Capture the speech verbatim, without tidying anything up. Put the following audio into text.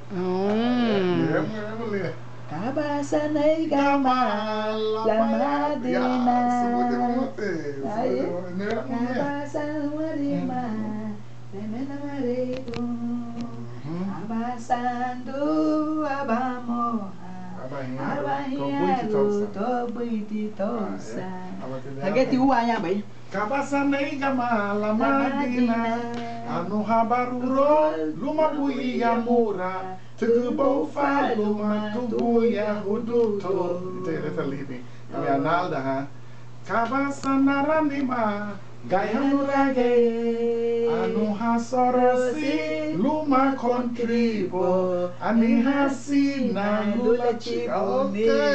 Mm. Kaba san neiga gama lamadina, kaba san warima lemena mareigu, kaba sandu abamoha, abahiñaru to buiti to san. Hageti ua añahabei. Kaba san neiga gama lamadina, anu habaruro luma buiya mura, tügüboufa luma tuguya huduto. Ítara liña, ami analdaha. Kaba san naranima gaiha nuragei, anu hasorosi luma kontribo, ani hasina lula chibunibu.